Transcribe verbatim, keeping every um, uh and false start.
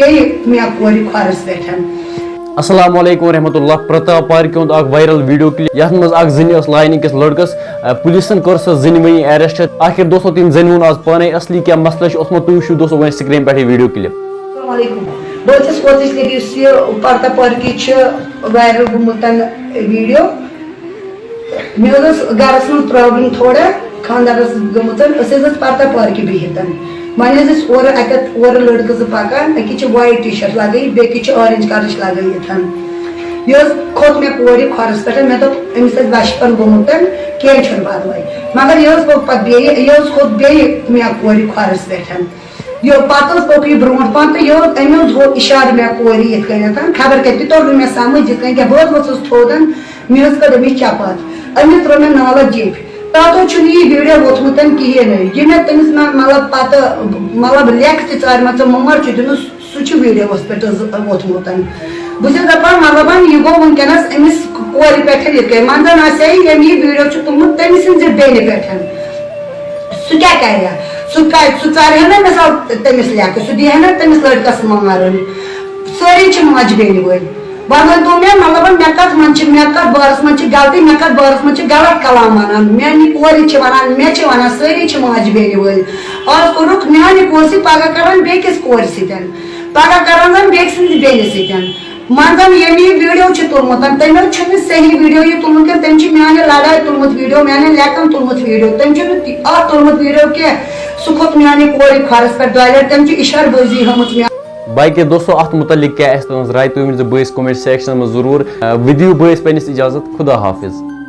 بیٚیہِ مےٚ کورِ کھۄرَس پٮ۪ٹھ۔ السلام علیکم ورحمۃ اللہ۔ پرتاپ پارکہِ ہُنٛد اکھ وائرل ویڈیو کلپ، یتھ منٛز اکھ زٔنۍ ٲس لاینہِ کِس لڑکس، آ، پولیسن کٔر سۄ زٔنۍ وٕنی ایریسٹ۔ آخر دوستو، تٔمۍ زٔنۍ ووٚن آز پانے اصلی کیٛاہ مسلہٕ چھُ اوسمُت، تُہۍ وٕچھِو دوستو وۄنۍ سکرین پٮ۪ٹھٕے ویڈیو کلپ۔ السلام علیکم۔ بہٕ ٲسٕس اوترٕچ لٔگِتھ یُس یہِ پرتاپ پارکہِ چھِ وائرل گوٚمُت ویڈیو۔ مےٚ حظ ٲس گرس منٛز پرابلم تھوڑا، خاندارس گٔمٕژ۔ أسۍ حظ ٲسۍ پرتاپ پارکہِ بِہِتھ۔ وۄنۍ حظ ٲسۍ اورٕ اَتٮ۪تھ اورٕ لڑکہٕ زٕ پکان، أکِس چھِ وایٹ ٹی شرٹ لگٲیِتھ، بیٚکِس چھِ اورینج کلرٕچ لگٲیِتھ۔ یہِ حظ کھوٚت مےٚ کورِ کھۄرس پٮ۪ٹھ، مےٚ دوٚپ أمِس آسہِ بچپن گوٚمُت، کینٛہہ چھُنہٕ پرواے۔ مگر یہِ حظ گوٚو پتہٕ بیٚیہِ، یہِ حظ کھوٚت بیٚیہِ مےٚ کورِ کھۄرس پٮ۪ٹھ۔ یہِ پتہٕ حظ پوٚک یہِ برونٛٹھ پہن تہٕ یہِ اوس، أمۍ اوس ہُہ اِشارٕ مےٚ کورِ یِتھ کٔنٮ۪تھ، خبر کَتہِ تہِ توٚر نہٕ مےٚ سمجھ یِتھ کٔنۍ کیٛاہ۔ بہٕ حظ ؤژھٕس تھوٚد، مےٚ حظ کٔڑ أمِس چپاتھ، أمِس ترٛٲو مےٚ نالَس جیٚپھۍ۔ تَتھ حظ چھُنہٕ یہِ ویٖڈیو ووٚتھمُت کِہیٖنۍ نہٕ۔ یہِ مےٚ تٔمِس مےٚ مطلب پَتہٕ مطلب لیٚکھ تہِ ژارِ مان ژٕ مُمر چھُ دیُن، سُہ چھُ ویٖڈیوَس پٮ۪ٹھ حظ ووٚتھمُت۔ بہٕ چھَس دَپان مطلب یہِ گوٚو وٕنکیٚنَس أمِس کورِ پٮ۪ٹھ یِتھ کٔنۍ، منٛزٕ آسہِ ہے ییٚمۍ یہِ ویٖڈیو چھُ تُلمُت تٔمۍ سٕنٛزِ بیٚنہِ پٮ۪ٹھ۔ سُہ کیٛاہ کَرِ ہا؟ سُہ کَرِ، سُہ ژارِ ہا نہ مِثال تٔمِس لیٚکھٕ، سُہ دِیہِ ہا نہ تٔمِس لٔڑکَس مارُن۔ سٲری چھِ ماجہِ بیٚنہِ وٲلۍ۔ وۄنۍ ؤنۍ تو مےٚ، مطلب، مےٚ کَتھ منٛز چھِ، مےٚ کَتھ بارَس منٛز چھِ غلطی، مےٚ کَتھ بارَس منٛز چھِ غلط کلام وَنان؟ میٛانہِ کورِ چھِ وَنان، مےٚ چھِ وَنان، سٲری چھِ ماجہِ بیٚنہِ وٲلۍ۔ آز کوٚرُکھ میٛانہِ کورِ سۭتۍ، پَگاہ کَران بیٚکِس کورِ سۭتۍ۔ پَگاہ کَران زَن بیٚکہِ سٕنٛزِ بیٚنہِ سۭتۍ۔ منٛزَن ییٚمۍ یہِ ویٖڈیو چھُ تُلمُت، تٔمۍ حظ چھُنہٕ صحیح ویٖڈیو یہِ تُلمُت کینٛہہ، تٔمۍ چھُ میٛانہِ لڑایہِ تُلمُت ویٖڈیو، میٛانٮ۪ن لیکَن تُلمُت ویٖڈیو، تٔمۍ چھُنہٕ تہِ-، اَتھ تُلمُت ویٖڈیو کینٛہہ۔ سُہ کھوٚت میٛانہِ کورِ کھۄرَس پٮ۪ٹھ دۄیہِ لٹہِ، تٔمۍ چھُ اِشارٕ بٲزی ہٲمٕژ مےٚ۔ باقٕے دوستو، اَتھ مُتعلِق کیٛاہ آسہِ تُہٕنٛز راے، تُہۍ ؤنۍ زیو بٲیِس comment section منٛز ضروٗر۔ آ، وِدیو بٲیِس پنٛنِس اِجازت، خدا حافظ۔